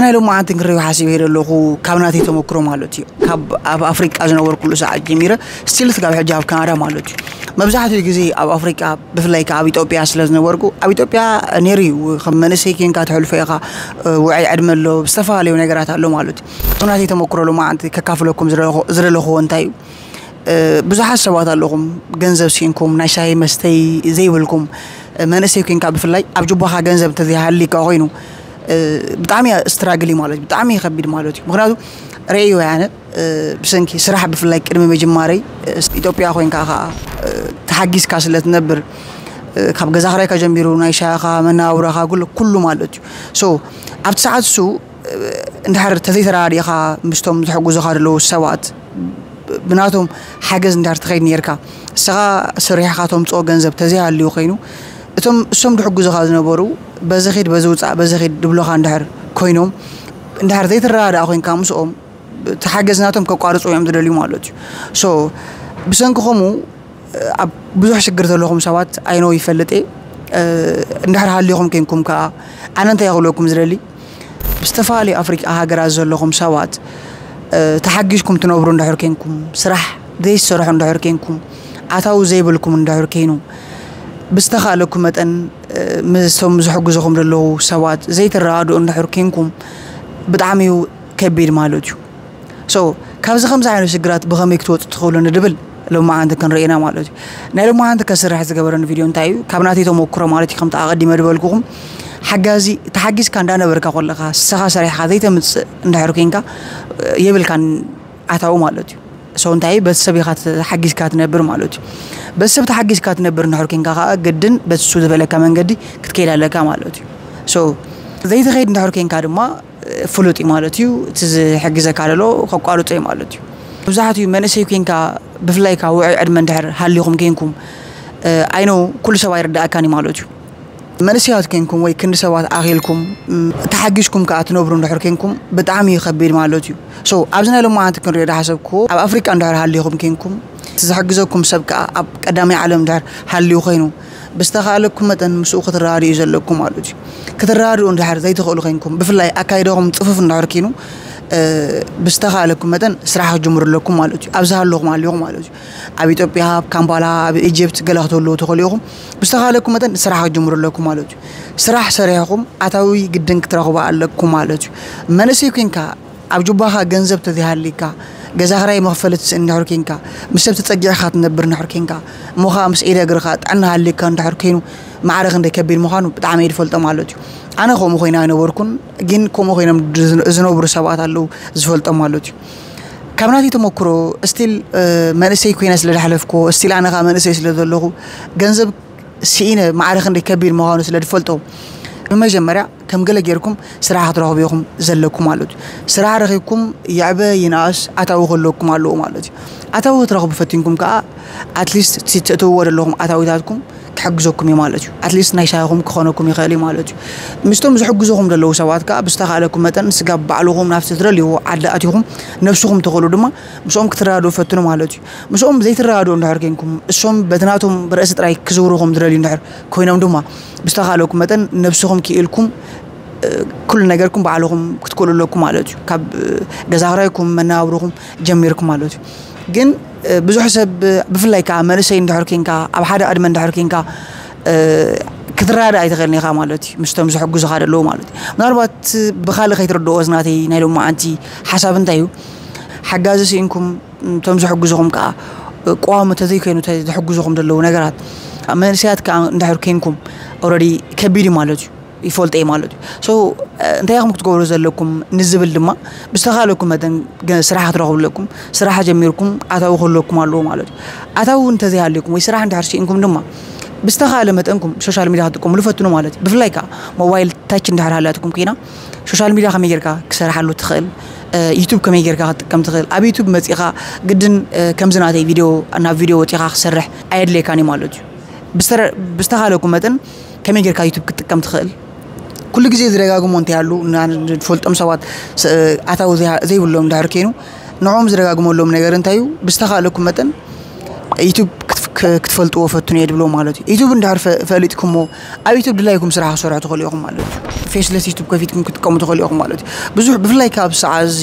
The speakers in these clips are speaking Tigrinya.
ናይ ሎማዓንቲ ክንሪኦ ሓሲበ ኣለኹ፣ ካብ ናተይ ተመክሮ ማለት እዩ። ካብ ኣብ ኣፍሪቃ ዝነበርኩሉ ሰዓት ጀሚረ ስቲል ክሳብ ሕጂ ኣብ ካናዳ ማለት እዩ። መብዛሕትኡ ግዜ ኣብ ኣፍሪቃ፣ ብፍላይ ከዓ ኣብ ኢትዮጵያ ስለ ዝነበርኩ፣ ኣብ ኢትዮጵያ ነይሩ እዩ፣ ከም መንእሰይ ኬንካ ትሕልፎ ኢኻ። ውዕይ ዕድመ ኣሎ፣ ዝተፈላለዩ ነገራት ኣሎ ማለት እዩ። ናተይ ተመክሮ ሎማዓንቲ ከካፍለኩም ዝደለኹ- ዝደለኹዎ እንታይ እዩ? ብዙሓት ሰባት ኣለኹም፣ ገንዘብ ሲኢንኩም ናይ ሻሂ መስተይ ዘይብልኩም፣ መንእሰይ ኮንካ ብፍላይ ኣብ ጅባኻ ገንዘብ እንተዘይሃሊካ ኮይኑ፣ ብጣዕሚ እያ ስትራግል ማለት እዩ። ብጣዕሚ ከቢድ ማለት እዩ። ምክንያቱ ርእዮ ያነ ብሰንኪ ስራሕ፣ ብፍላይ ቅድሚ ምጅማረይ፣ ኢትዮጵያ ኮንካ ከዓ ተሓጊዝካ ስለ ትነብር፣ ካብ ገዛ ክራይካ ጀሚሩ ናይ ሻሂኻ፣ መነባብሮኻ፣ ኩሉ ኩሉ ማለት እዩ። ሶ ኣብቲ ሰዓት እሱ እንድሕር ተዘይተረዳዲእኻ ምስቶም ዝሕግዙኻ ዘለዉ ሰባት፣ ብናቶም ሓገዝ እንድሕር ትኸይድ ነርካ፣ ንስኻ ሰሪሕኻ ተምፅኦ ገንዘብ ተዘይሃልዩ ኮይኑ፣ እቶም እሶም ድሕግዙኻ ዝነበሩ በዚ ኺድ በዚ ውፃእ በዚ ኺድ ድብሎኻ እንድሕር ኮይኖም፣ እንድሕር ዘይትረዳዳእ ኮይንካ ምስኦም፣ እቲ ሓገዝ ናቶም ከቋርፁ እዮም ዝደልዩ ማለት እዩ። ሶ ብሰንኪ ከምኡ ኣብ ብዙሕ ሽግር ዘለኹም ሰባት ኣይኖ ይፈልጥ እየ። እንድሕር ሃሊኹም ኮንኩም ከዓ ኣነ እንታይ ክብለኩም ዝደሊ፣ ብዝተፈላለዩ ኣፍሪቃ ሃገራት ዘለኹም ሰባት ተሓጊዝኩም ትነብሩ እንድሕር ኮንኩም፣ ስራሕ ዘይትሰርሑ እንድሕር ኮንኩም፣ ኣታዊ ዘይብልኩም እንድሕር ኮይኑ፣ ብዝተኻለኩም መጠን ምስቶም ዝሕግዙኹም ዘለዉ ሰባት ዘይትረዳድኡ እንድሕር ኮንኩም፣ ብጣዕሚ እዩ ከቢድ ማለት እዩ። ሶ ካብዚ ከምዚ ዓይነት ሽግራት ብኸመይ ክትወፁ ትኽእሉ ንድብል ሎማዓንቲ ክንርኢ ኢና ማለት እዩ። ናይ ሎማዓንቲ ከስርሕ ዝገበረኒ ቪድዮ እንታይ እዩ? ካብ ናተይ ተመክሮ ማለት እዩ። ከምቲ ኣቐዲመ ዝበልኩኹም፣ ሓጋዚ ተሓጊዝካ እንዳነበርካ ከለኻ፣ ንስኻ ሰሪሕኻ ዘይተምፅእ እንድሕር ኮንካ፣ የብልካን ኣታዊ ማለት እዩ። ሶ እንታይ፣ ቤተሰብ ኢኻ ተሓጊዝካ ትነብር ማለት እዩ። ቤተሰብ ተሓጊዝካ ትነብር እንድሕር ኮንካ ከዓ ግድን በሱ ዝበለካ መንገዲ ክትከይድ ኣለካ ማለት እዩ። ሶ ዘይትኸይድ እንድሕር ኮንካ ድማ ፍሉጥ እዩ ማለት እዩ። እቲ ዝሕግዘካ ዘሎ ከቋርጾ እዩ ማለት እዩ። መብዛሕትኡ መንእሰይ ኮንካ፣ ብፍላይ ካብ ውዑይ ዕድመ እንድሕር ሃሊኹም ኮንኩም፣ ኣይኖ ኩሉ ሰብ ኣይርዳእካን እዩ ማለት እዩ። መንእሰያት ኮንኩም ወይ ክንዲ ሰባት ኣኺልኩም፣ ተሓጊዝኩም ከኣ ትነብሩ እንድሕር ኮንኩም፣ ብጣዕሚ እዩ ከቢድ ማለት እዩ። ሶ ኣብዚ ናይ ሎማዓንቲ ክንሪኦ ዝሓሰብኩዎ፣ ኣብ ኣፍሪቃ እንድሕር ሃሊኹም ኮንኩም፣ እቲ ዝሕግዘኩም ሰብ ከኣ ኣብ ቀዳማይ ዓለም እንድሕር ሃልዩ ኮይኑ፣ ብዝተኻእለኩም መጠን ምስኡ ክትረዳድኡ እዩ ዘለኩም ማለት እዩ። ክትረዳድኡ እንድሕር ዘይትኽእሉ ኮይንኩም፣ ብፍላይ ኣካይዳኹም ጽፉፍ እንድሕር ኮይኑ፣ ብዝተኻእለኩም መጠን ስራሕ ክትጅምሩ ኣለኩም ማለት እዩ። ኣብዚ ሃለኹም ሃሊኹም ማለት እዩ። ኣብ ኢትዮጵያ፣ ኣብ ካምፓላ፣ ኣብ ኢጅፕት ገለ ክትህልዉ ትኽእሉ ኢኹም። ብዝተኻእለኩም መጠን ስራሕ ክትጅምሩ ኣለኩም ማለት እዩ። ስራሕ ሰሪሕኹም ኣታዊ ግድን ክትረኽቡ ኣለኩም ማለት እዩ። መንእሰይ ኮይንካ ኣብ ጁባኻ ገንዘብ ተዘይሃሊካ፣ ገዛ ክራይ መኽፈሊ ትስእን እንድሕር ኬንካ፣ ምስ ሰብ ተጸጊዕካ ትነብር እንድሕር ኬንካ፣ እሞ ኸኣ ምስ ኢደ እግርኻ ጥዕና ሃሊካ እንድሕር ኬኑ፣ ማዕረ ክንደይ ከቢድ ምዃኑ ብጣዕሚ እየ ዝፈልጦ ማለት እዩ። ኣነ ከምኡ ኮይነ ኣይነበርኩን፣ ግን ከምኡ ኮይኖም ዝን-፣ ዝነብሩ ሰባት ኣለዉ ዝፈልጦም ማለት እዩ። ካብ ናተይ ተመክሮ፣ ስቲል መንእሰይ ኮይነ ስለ ዝሓለፍኩዎ፣ ስቲል ኣነ ኸኣ መንእሰይ ስለ ዘለኹ፣ ገንዘብ ስኢነ ማዕረ ክንደይ ከቢድ ምዃኑ ስለ ዝፈልጦ፣ ብመጀመርያ ከም ገለ ጌርኩም ስራሕ ክትረኽቡ ኢኹም ዘለኩም ማለት እዩ። ስራሕ ረኺብኩም ይዕበ ይንኣስ ኣታዊ ክህልወኩም ኣለዎ ማለት እዩ። ኣታዊ ክትረኽቡ ፈቲንኩም ከኣ ኣትሊስት እቲ ትእትውዎ ዘለኹም ኣታዊታትኩም ክሕግዘኩም እዩ ማለት እዩ። ኣትሊስት ናይ ሻሂኹም ክኾነኩም ይኽእል እዩ ማለት እዩ። ምስቶም ዝሕግዙኹም ዘለዉ ሰባት ከኣ ብዝተኻእለኩም መጠን ስጋብ ባዕልኹም ናብቲ ትደልይዎ ዓዲ ኣቲኹም ነብስኹም ትኽእሉ ድማ ምስኦም ክትረዳድኡ ፈትኑ ማለት እዩ። ምስኦም ዘይትረዳድኡ እንድሕር ኬንኩም፣ እሶም በቲ ናቶም ርእሲ ጥራይ ክዝውሩኹም ዝደልዩ እንድሕር ኮይኖም ድማ፣ ብዝተኻእለኩም መጠን ነብስኹም ክኢልኩም፣ እ፣ ኩሉ ነገርኩም ባዕልኹም ክትክእሉ ኣለኩም ማለት እዩ። ካብ፣ እ፣ ገዛ ክራይኩም፣ መነባብሮኹም ጀሚርኩም ማለት እዩ። ግን፣ እ፣ ብዙሕ ሰብ፣ እ፣ ብፍላይ ከኣ መንእሰይ እንድሕር ኬንካ፣ ኣብ ሓደ ዕድመ እንድሕር ኬንካ፣ እ፣ ክትረዳዳእ ኣይትኽእልን ኢኻ ማለት እዩ፣ ምስቶም ዝሕግዙኻ ዘለዉ ማለት እዩ። ምናልባት ብኻልእ ከይትርድኦ፣ እዚ ናተይ ናይ ሎማዓንቲ ሓሳብ እንታይ እዩ? ሓጋዚ ስኢንኩም፣ እቶም ዝሕግዙኹም ከኣ፣ እ፣ ቀዋሚ ተዘይኮይኑ፣ ተ-፣ ዝሕግዙኹም ዘለዉ ነገራት፣ መንእሰያት ከኣ እንድሕር ኬንኩም፣ ኦልረዲ ከቢድ እዩ ማለት እዩ፣ ይፈልጦ እየ ማለት እዩ። ሶ፣ እ፣ እንታይ ኢኹም ክትገብሩ ዘለኩም ንዝብል ድማ፣ ብዝተኻእለኩም መጠን ገ-፣ ስራሕ ክትረኽቡ ኣለኩም። ስራሕ ጀሚርኩም ኣታዊ ክህልወኩም ኣለዎ ማለት እዩ። ኣታዊ እንተዘይሃልዩኩም ወይ ስራሕ እንድሕር ስኢንኩም ድማ፣ ብዝተኻእለ መጠንኩም ሶሻል ሚድያ ክትጥቀሙሉ ፈትኑ ማለት እዩ። ብፍላይ ከኣ ሞባይል ታች እንድሕር ሃልያትኩም ኮይና፣ ሶሻል ሚድያ ከመይ ጌርካ ክሰርሓሉ ትኽእል፣ እ፣ ዩቱብ ከመይ ጌርካ ክትጥቀም ትኽእል። ኣብ ዩቱብ መጺኻ ግድን፣ እ፣ ከምዚ ናተይ ቪድዮ፣ ናብ ቪድዮ ወጺኻ ክሰርሕ ኣየድልየካን እዩ ማለት እዩ። ብዝተረ-፣ ብዝተኻእለኩም መጠን ከመይ ጌርካ ዩቱብ ክትጥቀም ትኽእል። ኩሉ ግዜ ዝደጋግሞ እንታይ ኣሉ፣ እና-፣ ንፈልጦም ሰባት ስ-፣ ኣታዊ ዘይሃ-፣ ዘይብሎም እንድሕር ኬኑ፣ ንዕኦም ዝደጋግመሎም ነገር እንታይ እዩ? ብዝተኻእለኩም መጠን ዩቱብ ክትፍ-፣ ክትፈልጥዎ ፈትኑ እየ ድብሎ ማለት እዩ። ዩቱብ እንድሕር ፈሊጥኩምዎ ኣብ ዩቱብ ድላይኩም ስራሕ ክሰርሑ ትኽእሉ ኢኹም ማለት እዩ። ፌስለስ ዩቱብ ከፊትኩም ክትጥቀሙ ትኽእሉ ኢኹም ማለት እዩ። ብዙሕ ብፍላይ ካብ ሰዓት እዚ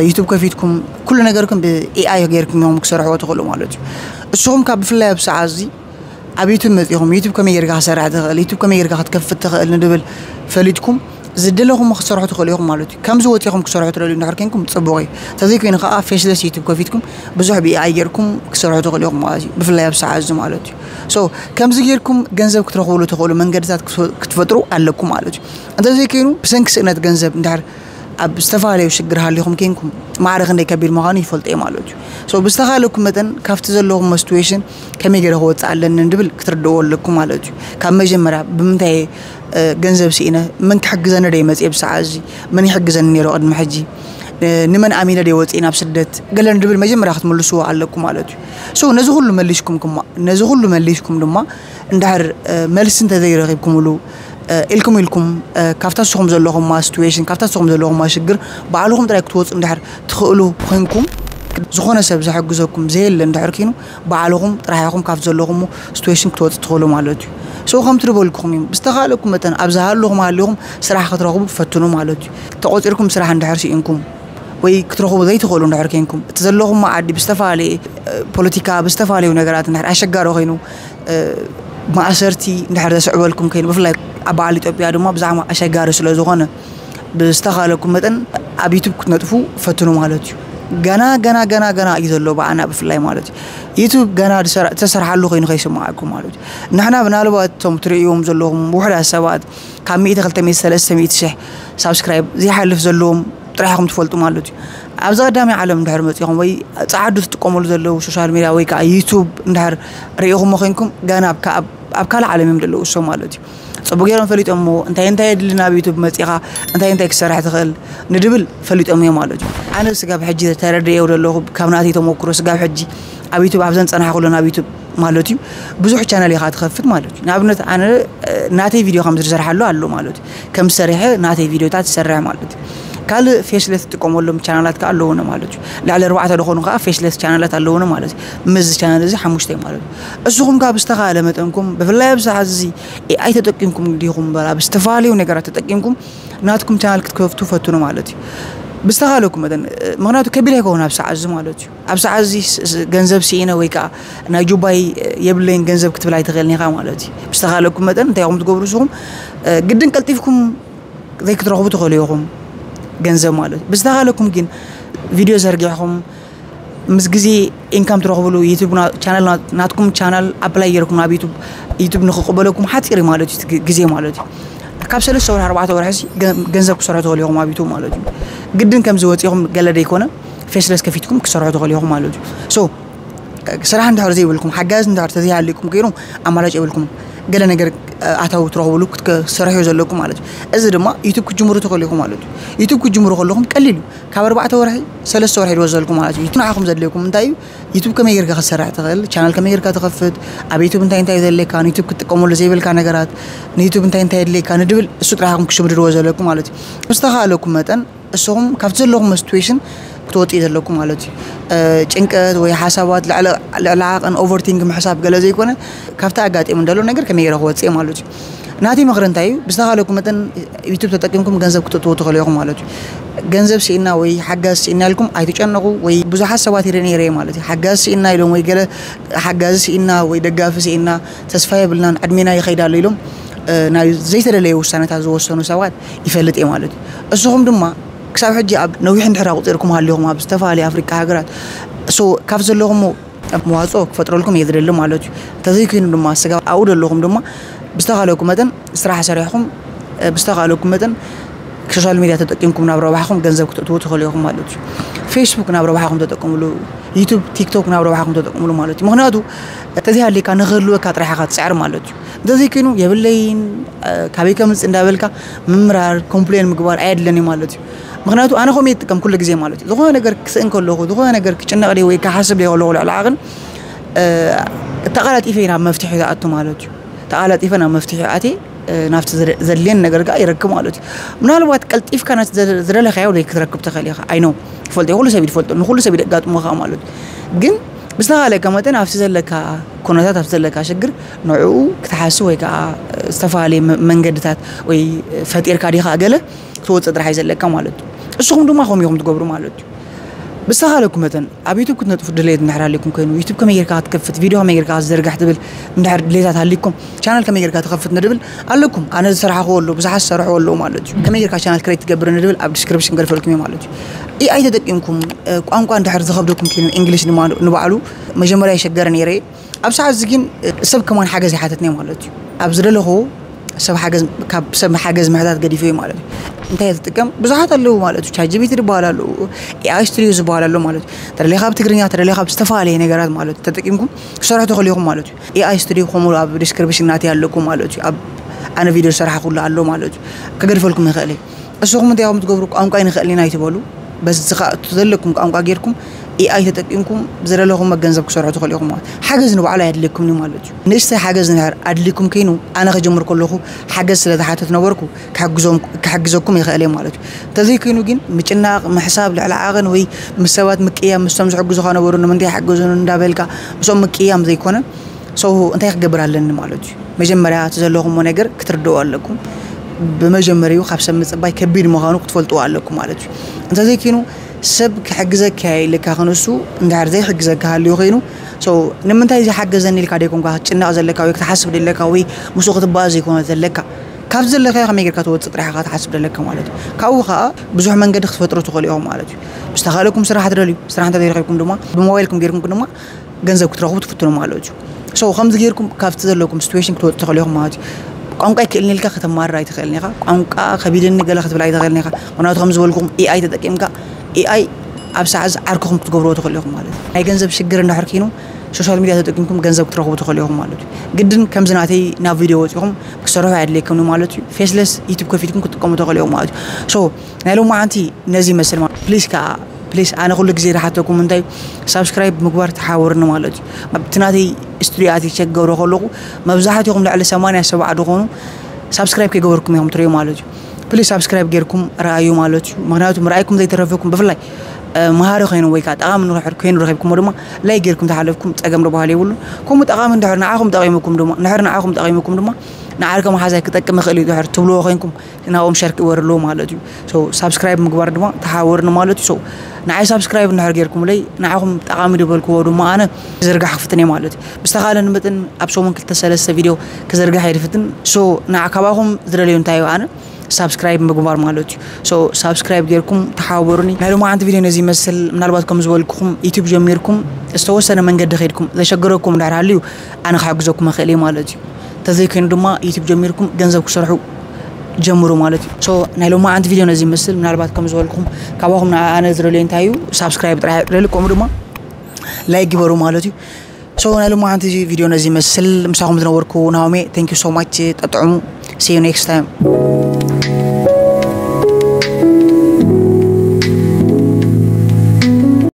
ዩቱብ ከፊትኩም ኩሉ ነገርኩም ብኤኣይ ጌርኩም ኢኹም ክሰርሕዎ ትኽእሉ ማለት እዩ። እስኹም ካብ ብፍላይ ኣብ ሰዓት እዚ ኣብ ዩቱብ መፂኹም ዩቱብ ከመይ ጌርካ ክሰርሕ ትኽእል፣ ዩቱብ ከመይ ጌርካ ክትከፍት ትኽእል ንድብል ፈሊጥኩም ዝደለኹም ክትሰርሑ ትኽእሉ ኢኹም ማለት እዩ። ከምዚ ወፂኹም ክሰርሑ ትደልዩ እንድሕር ኮንኩም ፅቡቕ እዩ። ተዘይኮይኑ ከዓ ፌስለስ ዩቱብ ከፊትኩም ብዙሕ ብኤኣይ ጌርኩም ክሰርሑ ትኽእሉ ኢኹም ማለት እዩ። ብፍላይ ኣብ ሰዓት እዚ ማለት እዩ። ሶ ከምዚ ጌርኩም ገንዘብ ክትረኽብሉ ትኽእሉ መንገድታት ክትፈጥሩ ኣለኩም ማለት እዩ። እንተዘይኮይኑ ብሰንኪ ስእነት ገንዘብ እንድሕር ኣብ ዝተፈላለዩ ሽግር ሃሊኹም ኮንኩም ማዕረ ክንደይ ከቢድ ምዃኑ ይፈልጦ እየ ማለት እዩ። ሶ ብዝተኻለኩም መጠን ካብቲ ዘለኹም ሲትዌሽን ከመይ ገይረ ክወፅእ ኣለኒ ንድብል ክትርድእዎ ኣለኩም ማለት እዩ። ካብ መጀመርያ ብምንታይ ገንዘብ ስኢነ፣ መን ክሕግዘኒ ደ መፅእ ብሰዓት እዚ፣ መን ይሕግዘኒ ነይሩ ቅድሚ ሕጂ፣ ንመን ኣሚነ ደ ወፅእ ናብ ስደት ገለ ንድብል መጀመርያ ክትምልስዎ ኣለኩም ማለት እዩ። ሶ ነዚ ኩሉ መሊስኩም ክማ ነዚ ኩሉ መሊስኩም ድማ እንድሕር መልሲ እንተዘይረኺብኩምሉ ኢልኩም ኢልኩም ካብታ ንስኹም ዘለኹማ ሲትዌሽን ካብታ ንስኹም ዘለኹማ ሽግር ባዕልኹም ጥራይ ክትወፁ እንድሕር ትኽእሉ ኮይንኩም፣ ዝኾነ ሰብ ዝሕግዘኩም ዘየለ እንድሕር ኮይኑ ባዕልኹም ጥራይ ኢኹም ካብ ዘለኹም ሲትዌሽን ክትወፁ ትኽእሉ ማለት እዩ። ሶ ከም ትርበልኩም እዩ። ብዝተኻለኩም መጠን ኣብ ዝሃለኹም ሃሊኹም ስራሕ ክትረኽቡ ፈትኑ ማለት እዩ። ተቆፂርኩም ስራሕ እንድሕር ስኢንኩም ወይ ክትረኽቡ ዘይትኽእሉ እንድሕር ኮንኩም እቲ ዘለኹም ዓዲ ብዝተፈላለየ ፖለቲካ ብዝተፈላለዩ ነገራት እንድሕር ኣሸጋሪ ኮይኑ ማእሰርቲ እንድሕር ዘስዕበልኩም ኮይኑ ብፍላይ ኣብ በዓል ኢትዮጵያ ድማ ብዛዕባ ኣሸጋሪ ስለ ዝኾነ ብዝተኻለኩም መጠን ኣብ ዩቱብ ክትነጥፉ ፈትኑ ማለት እዩ። ገና ገና ገና ገና እዩ ዘሎ ብኣና ብፍላይ ማለት እዩ። ዩቱብ ገና ተሰርሓሉ ኮይኑ ከይስማዓኩም ማለት እዩ። ንሕና ምናልባት እቶም ትርእይዎም ዘለኹም ውሕዳት ሰባት ካብ ሚእቲ ክልተ ሚእቲ ሰለስተ ሚእቲ ሽሕ ሳብስክራይብ ዘይሓልፍ ዘለዎም ጥራሕ ኢኹም ትፈልጡ ማለት እዩ። ኣብዚ ቀዳማይ ዓለም እንድሕር መፂኹም ወይ ፃዓዱ ትጥቀሙሉ ዘለዉ ሶሻል ሚድያ ወይ ከዓ ዩቱብ እንድሕር ርኢኹሞ ኮይንኩም ገና ኣብ ካልእ ዓለም እዮም ዘለዉ እሶም ማለት እዩ። ፅቡቅ ገይሮም ፈሊጦሞ እንታይ እንታይ የድሊ ናብ ዩቱብ መፂኻ እንታይ እንታይ ክሰርሕ ትኽእል ንድብል ፈሊጦም እዮም ማለት እዩ። ኣነ ስጋብ ሕጂ ተረድእዮ ዘለኹ ካብ ናተይ ተመክሮ ስጋብ ሕጂ ኣብ ዩቱብ ኣብዘን ፀናሕኩለን ኣብ ዩቱብ ማለት እዩ ብዙሕ ቻነል ኢኻ ትኸፍት ማለት እዩ። ንኣብነት ኣነ ናተይ ቪድዮ ከም ዝሰርሓሉ ኣሎ ማለት እዩ። ከም ዝሰሪሐ ናተይ ቪድዮታት ዝሰርሕ ማለት እዩ። ካልእ ፌስለስ ትጥቀመሎም ቻናላት ከዓ ኣለውነ ማለት እዩ። ልዕሊ ኣርባዕተ ዝኾኑ ከዓ ፌስለስ ቻናላት ኣለውነ ማለት እዩ። ምስዚ ቻናል እዚ ሓሙሽተ ማለት እዩ። እስኹም ከዓ ብዝተኻለ መጠንኩም ብፍላይ ኣብ ሰዓት እዚ ኤኣይ ተጠቂምኩም ዲኹም በላ ብዝተፈላለዩ ነገራት ተጠቂምኩም ናትኩም ቻናል ክትከፍቱ ፈትኑ ማለት እዩ። ብዝተኻለኩም መጠን ምክንያቱ ከቢድ ኣይከውን ኣብ ሰዓት እዚ ማለት እዩ። ኣብ ሰዓት እዚ ገንዘብ ስኢነ ወይ ከዓ ናይ ጁባይ የብለይን ገንዘብ ክትብል ኣይትኽእልን ኢኻ ማለት እዩ። ብዝተኻለኩም መጠን እንታይ ኢኹም ትገብሩ ንስኹም ግድን ቀልጢፍኩም ዘይክትረኽቡ ትኽእሉ ኢኹም ገንዘብ ማለት እዩ። ብዝተኻለኩም ግን ቪድዮ ዘርጊሕኹም ምስ ግዜ ኢንካም ትረኽብሉ ዩቱብ ቻናል ናትኩም ቻናል ኣፕላይ ጌርኩም ናብ ዩቱብ ዩቱብ ንክቕበለኩም ሓፂር ማለት እዩ ግዜ ማለት እዩ። ካብ ሰለስተ ወርሒ ኣርባዕተ ወርሒ ገንዘብ ክሰርሑ ትኽእሉ ኢኹም ኣብ ዩቱብ ማለት እዩ። ግድን ከምዚ ወፂኹም ገለ ደይኮነ ፌስለስ ከፊትኩም ክሰርሑ ትኽእሉ ኢኹም ማለት እዩ። ሶ ስራሕ እንድሕር ዘይብልኩም ሓጋዚ እንድሕር ተዘይሃልይኩም ከይኑ ኣማራጭ የብልኩም። ገለ ነገር ኣታዊ ትረኽብሉ ክትሰርሑ ዘለኩም ማለት እዩ። እዚ ድማ ዩቱብ ክትጅምሩ ትኽእሉ ኢኹም ማለት እዩ። ዩቱብ ክትጅምሩ ከለኹም ቀሊል እዩ። ካብ ኣርባዕተ ወርሒ ሰለስተ ወርሒ ድወዘልኩም ማለት እዩ። ንዓኹም ዘድልየኩም እንታይ እዩ? ዩቱብ ከመይ ጌርካ ክትሰርሕ ትኽእል፣ ቻናል ከመይ ጌርካ ትኸፍት፣ ኣብ ዩቱብ እንታይ እንታይ ዘድልየካ፣ ንዩቱብ ክትጥቀመሉ ዘይብልካ ነገራት፣ ንዩቱብ እንታይ እንታይ የድልየካ ንድብል እሱ ጥራሕ ኢኹም ክሽምድድዎ ዘለኩም ማለት እዩ። ብዝተኻእለኩም መጠን እስኹም ካብቲ ዘለኹም ሲትዌሽን ክትወፅኡ ዘለኩም ማለት እዩ። ጭንቀት ወይ ሓሳባት ልዕሊ ዓቕን ኦቨርቲንግ ምሕሳብ ገለ ዘይኮነ ካብቲ ኣጋጢሙ ዘሎ ነገር ከመይ ገይረ ክወፅእ ማለት እዩ። ናተይ ምኽሪ እንታይ እዩ? ብዝተኻለኩም መጠን ዩቱብ ተጠቂምኩም ገንዘብ ክትእትዉ ትኽእሉ ኢኹም ማለት እዩ። ገንዘብ ስኢና ወይ ሓጋዝ ስኢና ኢልኩም ኣይትጨነቑ። ወይ ብዙሓት ሰባት ይርኢ ነይረ ማለት እዩ። ሓጋዝ ስኢና ኢሎም ወይ ገለ ሓጋዚ ስኢና ወይ ደጋፊ ስኢና ተስፋ የብልናን ዕድሜና ይኸይድ ኣሎ ኢሎም ናብ ዘይተደለየ ውሳነታት ዝወሰኑ ሰባት ይፈልጥ እየ ማለት እዩ። እስኹም ድማ ክሳብ ሕጂ ኣብ ነዊሕ እንድሕር ኣቁፂርኩም ሃሊኹም ኣብ ዝተፈላለዩ ኣፍሪካ ሃገራት ሶ ካብ ዘለኹም መዋፅኦ ክፈጥረልኩም እየ ዝደሊ ማለት እዩ። እንተዘይኮይኑ ድማ ስጋ ኣብኡ ዘለኹም ድማ ብዝተኻለኩም መጠን ስራሕ ሰሪሕኩም ብዝተኻለኩም መጠን ሶሻል ሚድያ ተጠቂምኩም ናብ ረባሕኹም ገንዘብ ክተእትዉ ትኽእሉ ኢኹም ማለት እዩ። ፌስቡክ ናብ ረባሕኹም ተጠቅምሉ፣ ዩቱብ፣ ቲክቶክ ናብ ረባሕኹም ተጠቅምሉ ማለት እዩ። ምክንያቱ እንተዘይሃልካ ንክህልወካ ጥራሕ ኢኻ ትፅዕር ማለት እዩ። እንተዘይኮይኑ የብለይን ካበይ ከምፅእ እንዳበልካ ምምራር ኮምፕሌን ምግባር ኣየድለን እዩ ማለት እዩ። ምክንያቱ ኣነ ከምኡ ይጥቀም ኩሉ ግዜ ማለት እዩ። ዝኾነ ነገር ክስእን ከለኹ ዝኾነ ነገር ክጭነቕ ደ ወይ ክሓስብ ደ ከለኹ ልዕሊ ዓቕን ተቐላጢፈ ናብ መፍትሒ ዝኣቱ ማለት እዩ። ተቐላጢፈ ናብ መፍትሒ ኣትየ ናብቲ ዘድልየን ነገር ከዓ ይረክብ ማለት እዩ። ምናልባት ቀልጢፍካ ነቲ ዝደለካዮ ዘይክትረክብ ትኽእል ኢኻ። ኣይኖ ይፈልጦ ኩሉ ሰብ ይፈልጦ ንኩሉ ሰብ ይደጋጥሞ ከዓ ማለት እዩ። ግን ብዝተኻለካ መጠን ኣብቲ ዘለካ ኩነታት ኣብቲ ዘለካ ሽግር ንዕኡ ክትሓስብ ወይ ከዓ ዝተፈላለየ መ- መንገድታት ወይ ፈጢርካ ዲኻ ገለ ክትወፅእ ጥራሕ እዩ ዘለካ ማለት እዩ። እስኹም ድማ ከምኡ ኢኹም ትገብሩ ማለት እዩ። ብዝተኻለኩም መጠን ኣብ ዩቱብ ክትነጥፉ ድሌት እንድሕር ኣለኩም ኮይኑ ዩቱብ ከመይ ጌርካ ክትከፍት ቪድዮ ከመይ ጌርካ ክትዘርግሕ ትብል እንድሕር ድሌታት ሃሊኩም ቻናል ከመይ ጌርካ ትኸፍት ንድብል ኣለኩም። ኣነ ዝሰራሕኹ ኣሎ ብዙሓት ዝሰርሑ ኣለዉ ማለት እዩ። ከመይ ጌርካ ቻናል ክሬት ትገብር ንድብል ኣብ ዲስክሪፕሽን ገልፈልኩም እየ ማለት እዩ። ኤኣይ ተጠቂምኩም እ፣ ቋንቋ እንድሕር ዝኸብደኩም ኮይኑ እንግሊሽ ድማ ንባዕሉ መጀመርያ ይሸገረ ነይረ። ኣብ ሰዓት እዚ ግን እ፣ ሰብ ከማን ሓገዝ ይሓተትኒ ማለት እዩ። ኣብ ዝደለኹ ሰብ ሓገዝ ካብ ሰብ ሓገዝ ምሕታት ገዲፈ እዩ ማለት እዩ። እንታይ እየ ዝጥቀም ብዙሓት ኣለዉ ማለት እዩ። ቻት ጂቢቲ ዝበሃል ኣለዉ፣ ኤኣይ ስቱዲዮ ዝበሃል ኣሎ ማለት እዩ። ተደሊኻ ኣብ ትግርኛ ተደሊኻ ኣብ ዝተፈላለየ ነገራት ማለት እዩ ተጠቂምኩም ክሰርሑ ትኽእሉ ኢኹም ማለት እዩ። ኤኣይ ስቱዲዮ ከምኡ ኣብ ዲስክሪፕሽን ናተይ ኣለኩም ማለት እዩ። ኣብ ኣነ ቪድዮ ዝሰራሕኩሉ ኣሎ ማለት እዩ። ከገድፈልኩም ይኽእል እዩ። እስኹም እንታይ ኢኹም ትገብሩ ቋንቋ ይንኽእል ኢና ይትበሉ። በዚ ከዓ እቲ ዘለኩም ቋንቋ ጌርኩም ኤኣይ ተጠቂምኩም ዝደለኹም መገንዘብ ክሰርሑ ትኽእሉ ኢኹም ማለት ሓገዝ ንባዕሉ ኣየድልየኩም እዩ ማለት እዩ። ንእሽተይ ሓገዝ እንድሕር ኣድልይኩም ከይኑ ኣነ ክጀምር ከለኹ ሓገዝ ስለ ዝሓተት ነበርኩ ክሕግዞም- ክሕግዘኩም ይኽእል እየ ማለት እዩ። እንተዘይኮይኑ ግን ምጭናቕ ምሕሳብ ልዕሊ ዓቐን ወይ ምስ ሰባት ምቅያም ምስቶም ዝሕግዙኻ ነበሩ ንምንታይ ይሕግዙን እንዳበልካ ምስኦም ምቅያም ዘይኮነ ሰው እንታይ ክገብር ኣለኒ ማለት እዩ። መጀመርያ እቲ ዘለኹምዎ ነገር ክትርድኡ ኣለኩም። ብመጀመሪኡ ካብ ሰብ ምፅባይ ከቢድ ምዃኑ ክትፈልጥዎ ኣለኩም ማለት እዩ። እንተዘይኮይኑ ሰብ ክሕግዘካ ኢልካ ክንሱ እንድሕር ዘይሕግዘካ ሃልዩ ኮይኑ ሰው ንምንታይ ዝሓገዘኒ ኢልካ ደይኮንካ ክትጭነቕ ዘለካ ወይ ክትሓስብ ደለካ ወይ ምስኡ ክትባእ ዘይኮነ ዘለካ ካብ ዘለካ ከመይ ጌርካ ትወፅእ ጥራሕ ኢኻ ትሓስብ ደለካ ማለት እዩ። ካብኡ ከዓ ብዙሕ መንገዲ ክትፈጥሩ ትኽእሉ ኢኹም ማለት እዩ። ብዝተኻለኩም ስራሕ ትደልዩ ስራሕ እንተዘይረኺብኩም ድማ ብሞባይልኩም ጌርኩም ድማ ገንዘብ ክትረኽቡ ትፍትኑ ማለት እዩ። So ከምዚ ጌርኩም ካብቲ ዘለኩም ሲትዌሽን ክትወፁ ትኽእሉ ኢኹም ማለት እዩ። ቋንቋ ኣይክእልን ኢልካ ከተማርር ኣይትኽእልን ኢኻ። ቋንቋ ከቢድኒ ገለ ክትብል ኣይትኽእልን ኢኻ። ምክንያቱ ከም ዝበልኩም ኤኣይ ተጠቂምካ ኤኣይ ኣብ ሰዓት ዓርክኹም ክትገብርዎ ትኽእሉ ኢኹም ማለት እዩ። ናይ ገንዘብ ሽግር እንዳሕር ኪኑ ሶሻል ሚድያ ተጠቂምኩም ገንዘብ ክትረኽቡ ትኽእሉ ኢኹም ማለት እዩ። ግድን ከምዚ ናተይ ናብ ቪድዮ ወፂኹም ክሰርሑ ኣየድልየኩም ማለት እዩ። ፌስለስ ዩቱብ ከፊትኩም ክትጥቀሙ ትኽእሉ ኢኹም ማለት እዩ። So ናይ ሎማዓንቲ ነዚ ይመስል ማለት ፕሊስ ከዓ ፕሊስ ኣነ ኩሉ ግዜ ዝሓተኩም እንታይ ሳብስክራይብ ምግባር ተሓወርኒ ማለት እዩ። ኣብቲ ናተይ ስቱዲዮ ኣቲ ቸክ ገብሮ ከለኹ መብዛሕትኹም ልዕሊ ሰማንያ ሰብዓ ዝኾኑ ሳብስክራይብ ከይገበርኩም ኢኹም ትሪኡ ማለት እዩ። ፕሊስ ሳብስክራይብ ጌርኩም ረኣዩ ማለት እዩ። ምክንያቱ ምርኣይኩም ዘይተረፈኩም ብፍላይ እ፣ መሃሪ ኮይኑ ወይ ከዓ ጠቃሚ ንድሕር ኮይኑ ረኺብኩሞ ድማ ላይክ ጌርኩም ተሓለፍኩም ፀገም ዝበሃል የብሉን። ከምኡ ጠቃሚ እንድሕር ንዓኹም ጠቂሙኩም ድማ እንድሕር ንዓኹም ጠቂሙኩም ድማ ንዓርከ መሓዛይ ክጠቅም ይኽእል እዩ ድሕር ትብልዎ ኮይንኩም ናብኦም ሸር ክግበር ኣለዎ ማለት እዩ። So ሳብስክራይብ ምግባር ድማ ተሓወርኒ ማለት እዩ። So ንዓይ ሳብስክራይብ እንድሕር ጌርኩምለይ ንዓኹም ጠቃሚ ዝበልክዎ ድማ ኣነ ክዝርጋሕ ክፍትን እየ ማለት እዩ። ብዝተኻለኒ መጠን ኣብ ሰሙን ክልተ ሰለስተ ቪድዮ ክዝርጋሕ እየ ዝፍትን። So ንዓ ካባኹም ዝደለዩ እንታይ እዩ ኣነ ሳብስክራይብ ምግባር ማለት እዩ። So ሳብስክራይብ ጌርኩም ተሓባበሩኒ። ናይ ሎማዓንቲ ቪድዮ ነዚ ይመስል። ምናልባት ከም ዝበልኩኹም ዩቱብ ጀሚርኩም ዝተወሰነ መንገዲ ከይድኩም ዘሸገረኩም እንድሕር ሃልዩ ኣነ ክሕግዘኩም እኽእል እየ ማለት እዩ። ተዘይኮይኑ ድማ ዩቱብ ጀሚርኩም ገንዘብ ክሰርሑ ጀምሩ ማለት እዩ። So ናይ ሎማዓንቲ ቪድዮ ነዚ ይመስል። ምናልባት ከም ዝበልኩም ካባኹም ንዓ ኣነ ዝደልዮ እንታይ እዩ ሳብስክራይብ ጥራሕ ይደሊ ከምኡ ድማ ላይክ ግበሩ ማለት እዩ። So ናይ ሎማዓንቲ ቪድዮ ነዚ ይመስል። ምሳኹም ዝነበርኩ ናሆሜ። Thank you so much። ጠጥዑሙ። See you next time።